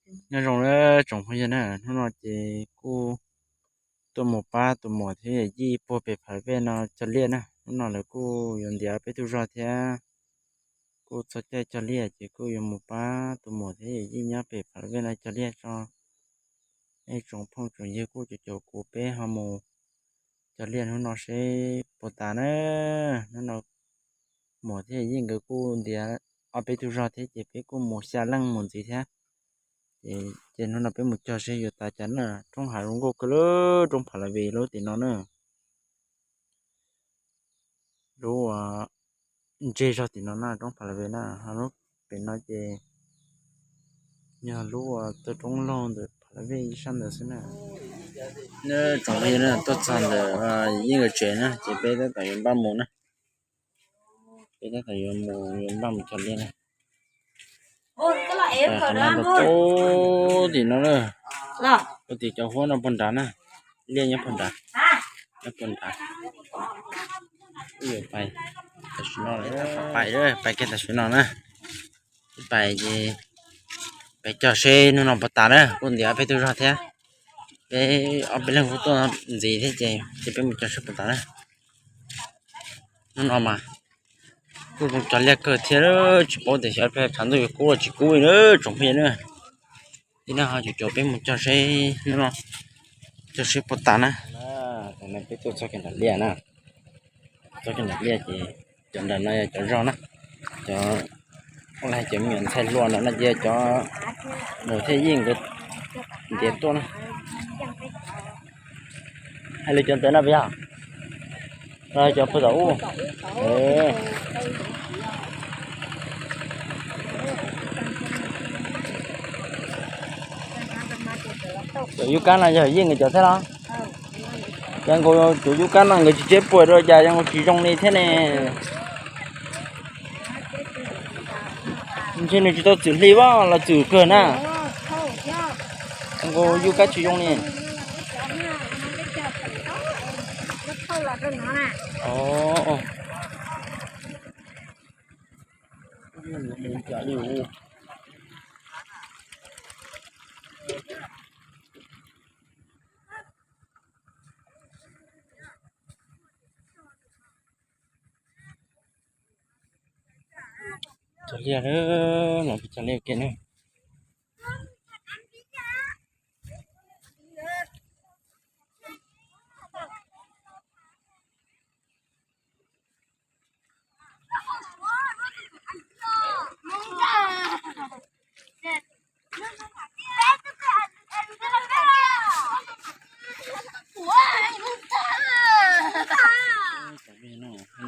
Nyob zoo na tsoom phooj ywg na, hnub no ces kuj tuaj mus pab tus muam thiab yawm yij puag pem Phav Vej no cog liaj na. Hnub no lawv kuj yuav ntiav peb tug zog thiab, kuj txog caij cog liaj ces kuj yuav mus pab tus muam thiab yawm yij nyob pem Phav Vej no cog liaj tso. Nej tsoom phooj tsoom ywg kuj caum caum kuv peb ho mus cog liaj hnub no seb puas tas na. Hnub no muam thiab yij nkawd kuj ntiav ob peb tug zog thiab ces peb kuj mus xya leej mus ntxiv thiab. Ces hnub no peb mus cog seb yuav tas cas na. Roob hav zoo nkauj kawg lub roob Phav Vej lub tim no na. Lub ntseg zog tim no na, roob Phav Vej na, ho lub pem no ces yog lub tawg roob laug ntawm Phav Vej ib sab ntawd xwb na. Tsoom phooj ywg na, tuaj txog ntawm yij nkawd tsev na ces peb tab tom yuav npaj mus na. Peb tab tom yuav mus, yuav npaj mus cog liaj na. Qhov no rau puag tim no na, puag tim cov huab no puag nrad na, liaj nyob puag nrad, nyob puag nrad. Wb yuav pais tam sim no, pais, pais kiag tam sim no na. Pais ces peb cog seb hnub no puas tas na, kuj ntiav peb tug zog thiab. Peb ob peb leeg kuj tuaj ntxiv thiab ces, ces peb mus cog seb puas tas na. Hnub no mas kuj zoo cog liaj kawg thiab, tsis paub tias xyov tshav ntuj yuav kub los tsis kub li na tsoom phooj ywg na. Li no ho caum caum peb mus cog seb hnub no, cog seb puas tas na. Tam no peb tuaj txog kiag nram liaj na, txog kiag nram liaj ces cov nram no yog cov zog na, cov, ua li cov me nyuam ntxhais hluas nram no ces yog cov muam thiab yij nkawd ntiav tuaj na. Hais li cov ntawd no puas yog? Los cov puag tom ub. Cov yub kab no yog yij nkawd cov thiab los? Ces nkaus cov yub kab no nkawd tsis tseb puas rau cas, zoo nkaus tsis zoo li thiab ne. Ntshe nws tsis tau txwm hli los txwm kawg na. Nkaus yub kab tsis zoo li. Cog liaj, los cog liaj ke na.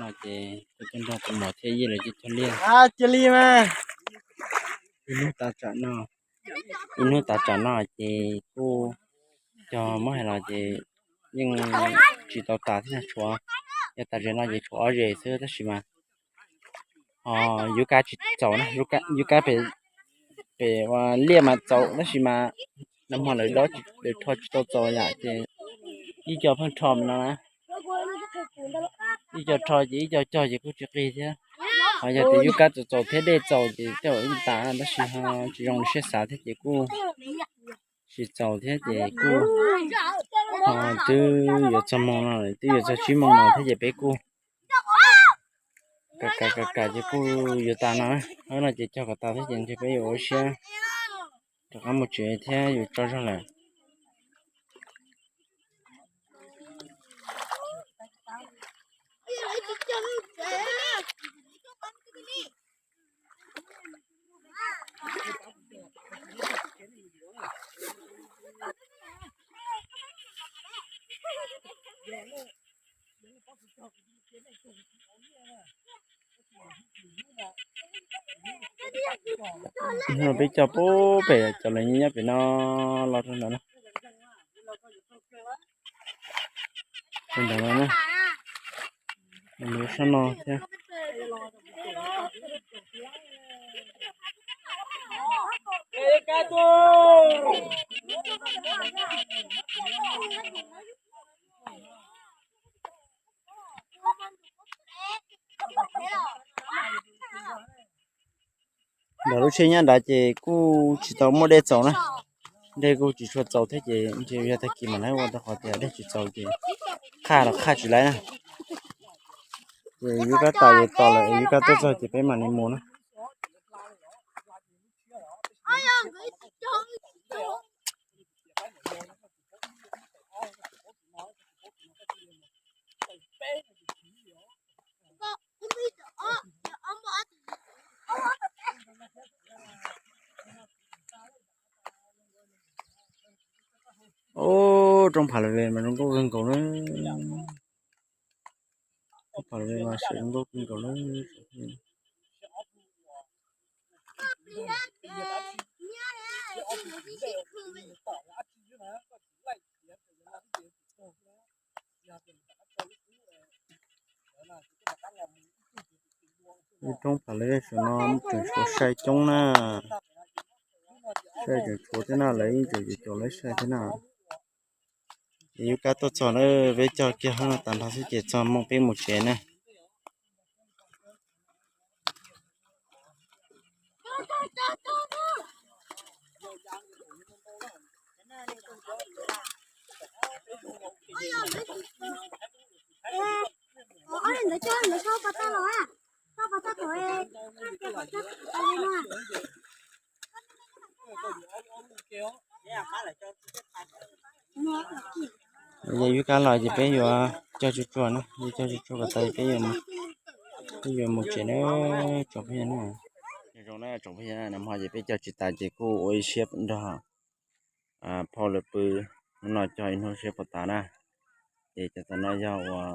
No ces kuv tuaj nrog tus muam thiab yij lawv cog liaj. Cia li mas. Ib hnub tav tsam no, ib hnub tav tsam no ces kuj cog muab hais los ces yeej tsis tau tas thiab, tshuav, yog tas zem no ces tshuav ob zem xwb tab sis mas ho yub kab tsis txaus na, yub kab pem, pem liaj mas txaus tab sis mas nag hmo lawv dob, lawv rho tsis tau txaus yam ces ib co pheej rho no na. Ib co rho ces ib co cog ces kuj tsis qig thiab. Ho yog tias yub kab txaus txaus thiab dej txaus ces tej zaum yeej tas tab sis ho tsis zoo li siab xav thiab ces kuj tsis txaus thiab ces kuj ho twb yuav txog moos no, twb yuav txog tsib moos no thiab ces peb kuj kam kam kam kam ces kuj yuav tas no. Hab no ces cog kom tas thiab ces ntshe peb yuav ua siab rov qab mus tsev thiab yuav tsaug zog lawm. Hnub no peb cog puag pem cov lawv nyob pem no los rau ntawd na. Rau ntawd no na. Lub sab no thiab. Ntawm lub Tsheb nyob nrad ces kuj tsis tau muaj dej txaus na, dej kuj tsis tshua txaus thiab ces ntshe yog tag kis mam li ua, rau qhov tias dej tsis txaus ces qhaj los qhaj tsis laib na. Ces yub kab tas yuav tos lawm, yub kab tuaj txog ces peb mam li mus na. Ub, roob Phav Lawv Ve mas zoo nkauj kawg nkaus na. Roob Phav Lawv Ve mas zoo nkauj kawg nkaus na. Roob Phav Lawv Ve saum no tseem tshuav sai coob na. Sai tseem tshuav thiab na, lawv yeej tseem caum lawv sai thiab na. Ces yub kab tuaj txog na, peb cog kiag hab no tas nrho xwb ces txog moo peb mus tsev na. Yog yub kab los ces peb yuav cog tsuag tsuag na, yuav cog tsuag tsuag kom tas peb yuav mus, peb yuav mus tsev na, tsoom phooj ywg na. Zoo na tsoom phooj ywg, nag hmo ces peb cog tsis tas ces kuj ua ib siab nrog phauj lawv pw, hnub no cog ib hnub siab puas tas na. Ces cov tam no yog uas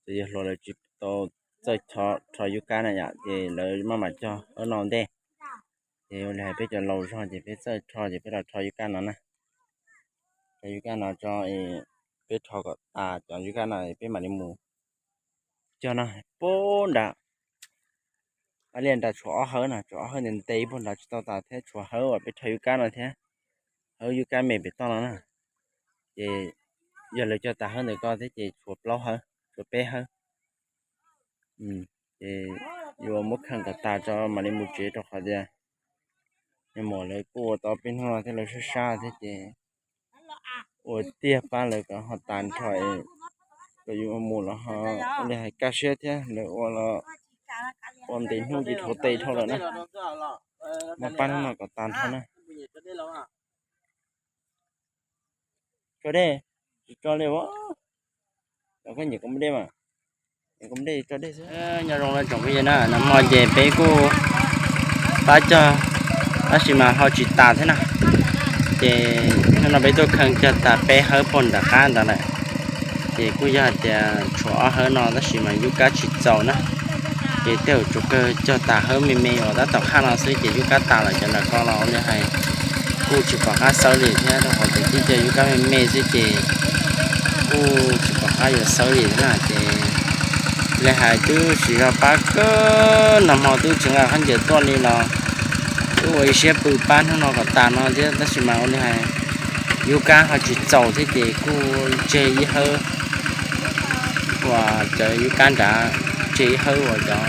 tus yawg hluas lawv tsis tau txawj rho yub kab na yom, ces lawv maj mam cog hab no ntej. Ces ua li hais peb cov laus zog ces peb txawj rho ces peb los rho yub kab no na. Rho yub kab no tso, peb rho kom tas cov yub kab no peb mam li mus cog no. Puag nrad, liaj nrad tshuav ob hawb na, tshuav ob hawb ntev ntev puag nrad tsis tau tas thiab, tshuav hawb uas peb rho yub kab no thiab, hawb yub kab me pem toj no na. Ces yog lawv cog tas hawb ntawm ko thiab ces tshuav plaub hawb, tshuav peb hawb. Ces yuav muab kheej kom tas tso mam li mus tsev rau qhov tias nag hmo lawv kuj ua tau peb hnub no thiab, lawv sab sab thiab ces ua tiag pab lawv kom ho tas nrho, kom yus mus los ho ua li hais kaj siab thiab, lawv ua los ua ntev hnub ces dhau tes dhau lawm na. Muab pab hnub no kom tas nrho na. Tso dej, tsis tso li as. Cov koj nyiam koj muaj dej mas, nyiam koj muaj dej tso dej xwb. Nyob zoo na tsoom phooj ywg na, nag hmo ces peb kuj pab cog tab sis mas ho tsis tas thiab na. Ces hnub no peb tuaj kheej cog tas peb hawb puag nram qab ntawd lawm. Ces kuj yog hais tias tshuav ob hawb no tab sis mas yub kab tsis txaus na. Ces tej zaum tsuas kawg cog tas hawb me me uas tab tom qhaj no xwb ces yub kab tas lawm, cov nram ko los ua li hais kuj tsis pom qab xawb li thiab, rau qhov tias twb cog yub kab me me xwb ces kuj tsis pom qab yuav xawb li thiab na. Ces li hais twb tsis yog pab kawg, nag hmo twb tsis nqa khaub ncaws tuaj li los twb ua ib siab pw pab hnub no kom tas no thiab, tab sis mas ua li hais yub kab ho tsis txaus thiab ces kuj tseg ib hawb uas cov yub kab nrad, tseg ib hawb uas cov,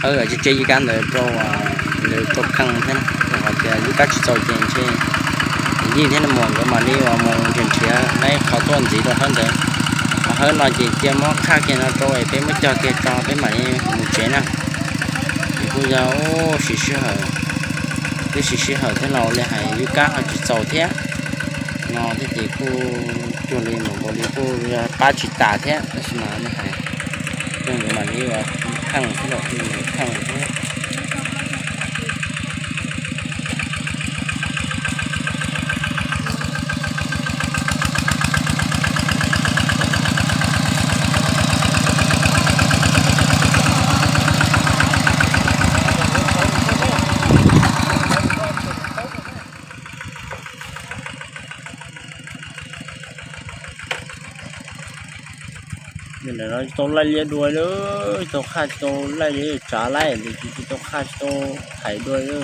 hawb uas tseg yub kab ntawd rau, ntawd rau kheej thiab na, rau qhov tias yub kab tsis txaus ces ntshe yij thiab nag hmo nkawd mam li uas mus nrhiav nrhiav laib qhov tuaj ntxiv rau hawb ntawd. Ho hawb no ces cia muab qhaj kiag no rau es peb muab cog kiag tso peb mam li mus tsev na. Ces kuj yog ua siv sij hawm, twb siv sij hawm thiab no ua li hais yub kab ho tsis txaus thiab no thiab ces kuj cuag li mus nkaus li kuj yog pab tsis tas thiab, tab sis mas ua li hais yog nkawd mam li ua kheej thiab los kheej thiab. Nim no tsis tau laij liab dua li, tsis tau qhaj, tsis tau laij li, tsav laij ntawd tsis tau qhaj, tsis tau thaiv dua li.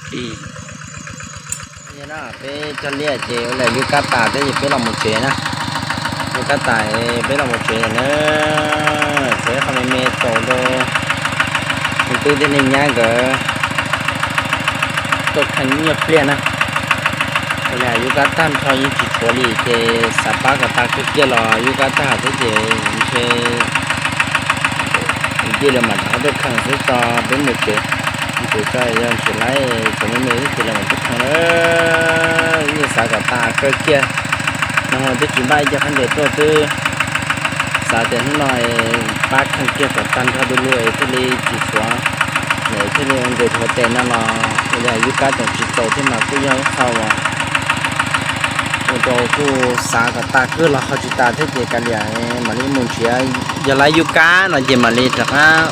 Peb cog liaj ces ua li yub kab tas thiab ces peb los mus tsev na. Yub kab tas peb los mus tsev na. Tsev qhov me me tau rau me tub thiab niag nyab nkawd tuaj kheej ib nyuag pliag na. Ua li yub kab tag nrho yeej tsis tshuav li ces xav pab kom tas kawg kiag los yub kab tag thiab ces ntshe cia li mam rov qab tuaj kheej xwb tso peb mus tsev. Mus tsev tso yog tsis laib tsev me me thiab ces los mam tuaj kheej na. Yeej xav kom tas kawg kiag. Nag hmo twb tsis npaj ib co khaub ncaws tuaj xwb, xav tias hnub no pab kheej kiag kom tag nrho du lug es thiaj li tsis tshuav, thiaj li ua nqis rhuav tes no los ua li yub kab tseem tsis txaus thiab mas kuj yog ib qho uas ua rau kuj xav kom tas kawg los ho tsis tas thiab ces kav liam mam li mus nrhiav. Yog laib yub kab no ces mam li rov qab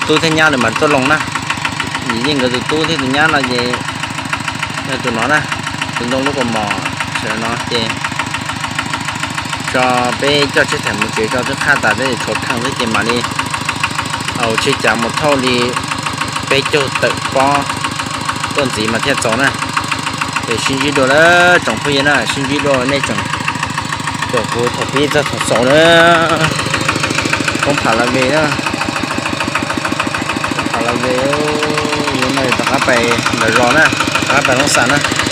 tub thiab nyab lawv mam tuaj loo na. Yim yeej nkawd tus tub thiab tus nyab no ces yog tus no na, tus ntoo lub kaus mom sawv no ces tso peb coj tsheb theem mus tsev tso twb qhaj tas thiab es tshuav kheej thiab ces mam li hauv tsheb cav mus thauj li peb caug tawm pob tuaj ntxiv mas thiaj txaus na. Es sib ntsib dua lawm tsoom phooj ywg na, sib ntsib dua nej tseem caum kuv thaum pib txog thaum xaus na. Poob phav la ve na, phav la ve, yog no rov qab pais nram zos na, rov qab pais Loob Xas na.